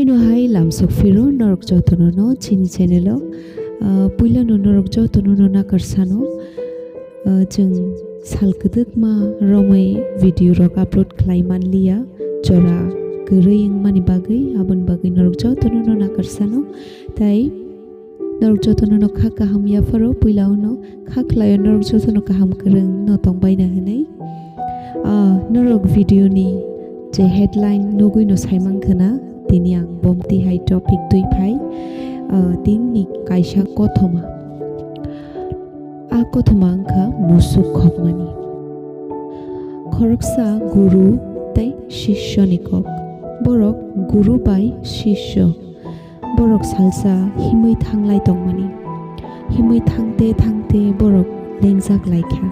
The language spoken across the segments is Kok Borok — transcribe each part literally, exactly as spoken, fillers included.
Hai lamsok phiro norok jotono no chini channel o, ah, puila no norok jotono no nakar sano, ah, chwng sal kwdwkma romwi video rok upload khlai manliya, jora kwrwi wngmani bagwi, aboni bagwi norok jotono no nakar sano. Tai norok jotono no kha kaham yapharo, puila uno kha khlaio norok jotono kaham kwrwng no tongbaina hinwi. Ah, norok video ni je headline nugwi no saimang khna, tini ang bomti hai topic twi phai. Ah, tini kaisa kothoma. A kothoma wngkha musuk khokmani. Khoroksa guru tei sisyo ni kok. Borok guru bai sisyo. Borok salsa himwi thanglai tongmani. Himwi thangte thangte borok lengjak lai kha.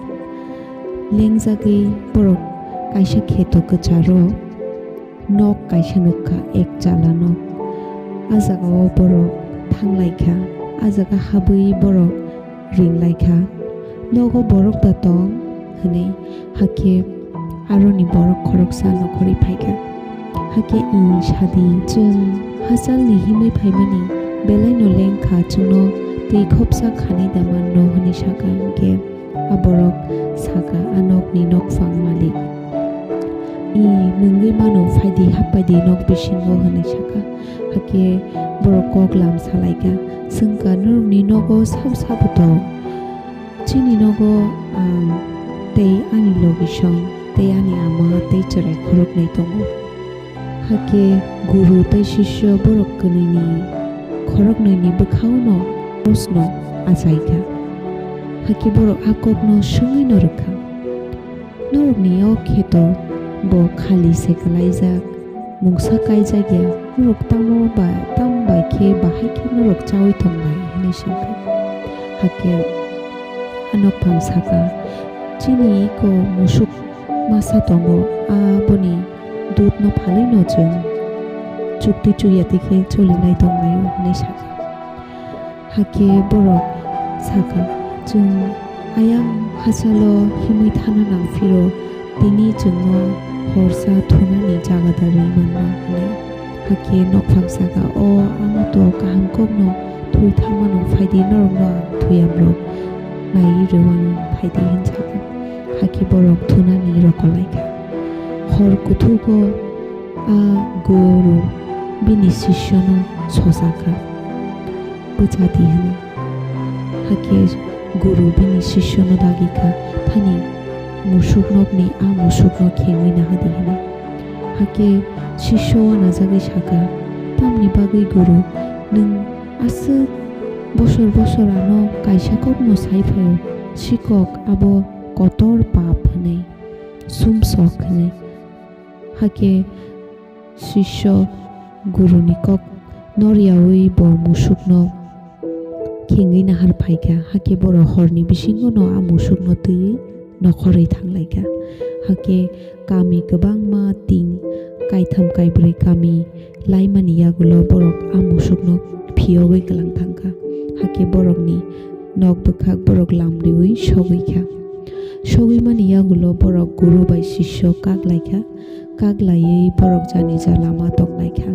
Lengjagwi borok kaisa kheto kwcharo nok kaisa nukha, ek chala nok. A jagao borok thanglai kha. A jaga habwi borok ring lai kha. Nogo borok da tong? Hwnwi. Hakhe aroni borok khoroksa nokhorwi phai kha. Hakhe i sadi, chwng hachalni himwi phaimani belaino leng kha, chwngno twi khopsa khanai da manno, hwnwi sa kha. Hakhe a borok sa kha, a nokni nokphang malik, i nwngwi mano, phaidi, happaidi nok bisingo, hwnwi sa kha. Hakhe borok kok lam sa lai kha, swng kha, norokni nogo sabo sabo tong? Chini nogo ang tei ani logisong tei ani ama tei chwrai khoroknwi tongo. Hakhe guru tei sisyo borok kwnwini khoroknwini bwkhao no prosno achai kha. Hakhe borok a kokno swngwi no rw kha, norokni o kheto bo khali se kwlaijak, mungsa kaijak ya, norok tamo ba, tamo bai khe bahai khe norok chaui tongnai? Hwnwi swng kha. Hakhe a nokphang sa kha, chini iko musuk masa tongo, aboni dudno phalwi no chwng chukti chukya twi khe choli lai tong lai o, hwnwi sa kha. Hakhe borok sa kha, chwng ayang hachalo himwi thana nang phiro, tini chwngno horsa thunani jaga da rwi manna, hwnwi. Hakhe nokphang sa kha, o, amo to kaham kokno thwi thangmano, phaidi, norokno ang thwiyamrok naiwi rwui phaidi, hwn sa kha. Hakhe borok thunani rwkholai kha. Hor kuthugo a guru bini sisyono sosa kha, bwchadi hwnwi. Hakhe guru bini sisyono dagi kha, thani musuk nokni a musukno khengwi nahadi hwnwi. Hakhe sisyo uanajagwi sa kha, tamni bagwi guru, nwng aswk bosor bosor ano kaisa kokno sai phaio, sikok abo kotor pap hwnwi, sumsok hwnwi. Hakhe sisyo guruni kok noriyaui bo musukno khengwi nahar phai kha. Hakhe borok horni bisingono a musukno twiwi nokhorwi thang lai kha. Hakhe kami kwbangma tin, kaitham kaibrwi kami laimani yagulo borok a musukno phiyogwi kwlang thang kha. Hakhe borokni nok bwkhak borok lam riui sogwi kha. Sogwi mani yagulo borok guru bai sisyo kak lai kha. Kak laiwi borok jani ja lama tong lai kha.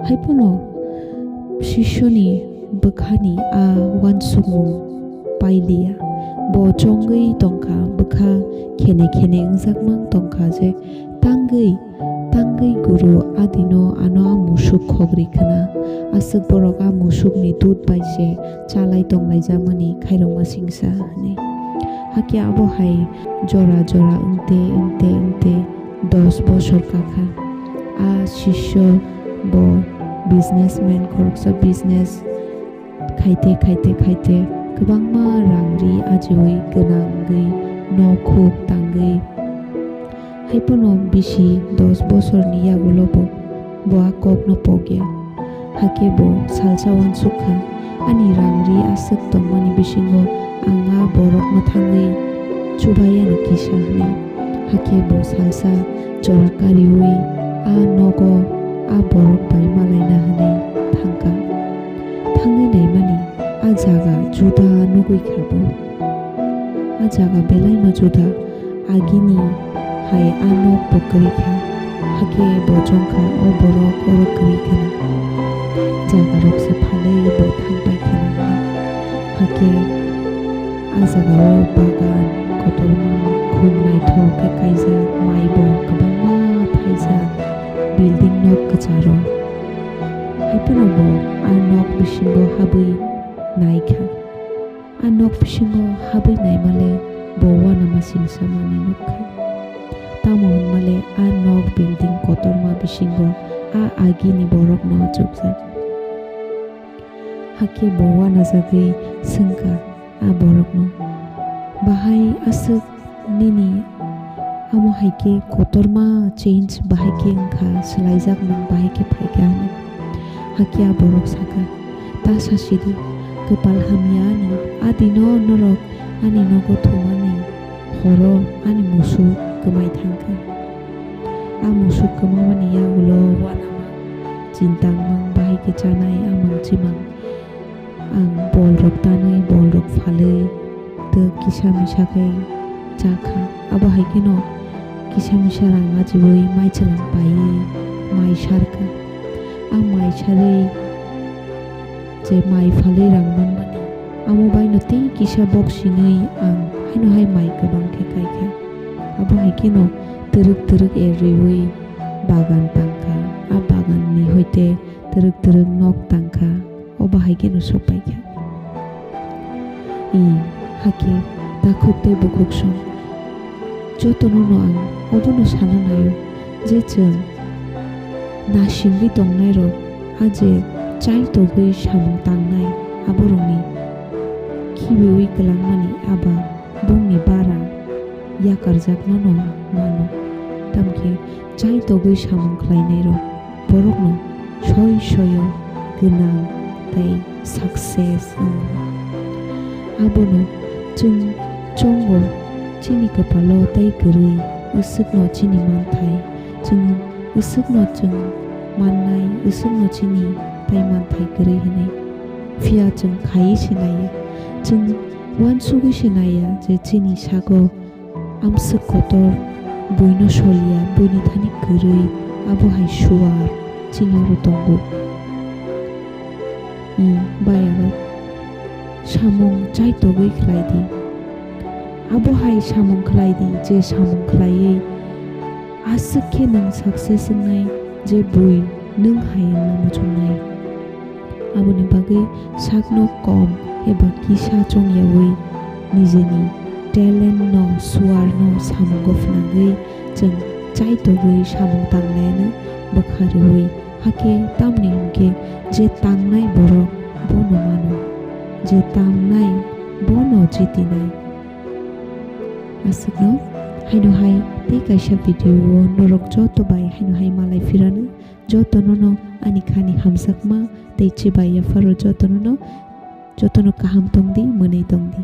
Hai phano sisyoni bwkhani a uansukmung pai liya. Bo chongwi tong kha, bwkha khene khene wngjak mang tong kha je, tangwi, tangwi guru adino ano a musuk khogri khna, aswk borok a musukni dud bai se chalai tong lai jakmani khairokma singsa, hwnwi. Hakhe abo hai jora jora wngte wngte wngte dos bosor kakha. A sisyo bo businessman, khoroksa business khaite khaite khaite kwbangma rang ri ajiui gwnangwi nok huk tangwi. Hai phano bisi dos bosorni yagulo bo, bo a kokno pokya. Hakhe bo salsa uansuk kha, ani rang ri aswk tongmani bisingo ang a borokno thangwi chubaiyano kisa hwnwi. Hakhe bo salsa jora kariui a nogo a borok bai malaina hwnwi thangkha. Thangwi naimani a jaga juda nugwi kha bo. A jaga belaino juda, agini hai a nok bo kwrwi kha. Hakhe bo chongkha, o borok oro kwrwi khna. Jagarokse phalwi bo thangpai khna. Hakhe a jagao bagan kotorma, khum naithok khe kaijak, maibo kwbangma thaijak, building nok kwcharo. Haiphano bo a nok bisingo habwi naikha. A nok bisingo habwi naimale bo uanama singsa manwi nukha. Tamo hwnmale a nok building kotorma bisingo a agini borokno chukjak. Hakhe bo uanajagwi swngkha a borokno, "Bahai aswk nini amo hai khe kotorma change bahai khe wngkha, swlaijakmung bahai khe phaikha?" hwnwi. Hakhe a borok sakha, "Ta sasidi, kwpal hamya ani, a dino norok ani nogo thumani horo ani musuk kwmai thangkha. A musuk kwmamani yagulo uanama, chintangmung, bahai khe chanai amung chimang. Ang bolrok tanwi, bolrok phalwi, tei kisa misa khe chakha. Abo hai kheno kisa misa rang ajiwi maichwlang paiwi mai sarkha. A mai sarwi je mai phalwi rang manmani, amo baino tei kisa bok sinwi ang haino hai mai kwbang khe kaikha. Abo hai kheno twrwk twrwk erriwi bagan tangkha. A baganni hoite twrwk twrwk nok tangkha, o bahai kheno sokpaikha." I, hakhe takhuk tei bukhuk song, jotono no ang obono sana naio je chwng nasingwi tongnairok a je chaitogwi samung tangnai aborokni khibiwi kwlangmani aba bongni bara yakarjakmano mano. Tamkhe chaitogwi samung khlainairok borokno soi soio gwnang tei success wngo. Abono chwng chongo chini kwpalo tei kwrwi, uswkno chini manthai. Chwng uswkno chwng mannai, uswkno chini tai manthai kwrwi hwnwi. Phiya chwng khaiwi se naiya, chwng uansugwi se naiya je chini sago amswk kotor buino soliya, buini thani kwrwi, abo hai suar chini oro tongo. I bayarok, samung chaitogwi khlai di. Abo hai samung khlai di, je samung khlaiwi aswk khe nwng success wngnai, je bui nwng hai wngna muchungnai. Aboni bagwi sakno kom eba kisa chongyawi nijeni talent no, suar no samungo phnangwi chwng chaitogwi samung tanglaino bwkha rwui. Hakhe tamni hwnkhe je tangnai borok bono mano, je tangnai bono jitinai. Aswkno haino hai tei kaisa video o norok joto bai haino hai malai phirano. Jotono no ani khani hamjakma tei chibai yapharo jotono no, jotono kaham tongdi, mwnwi tongdi.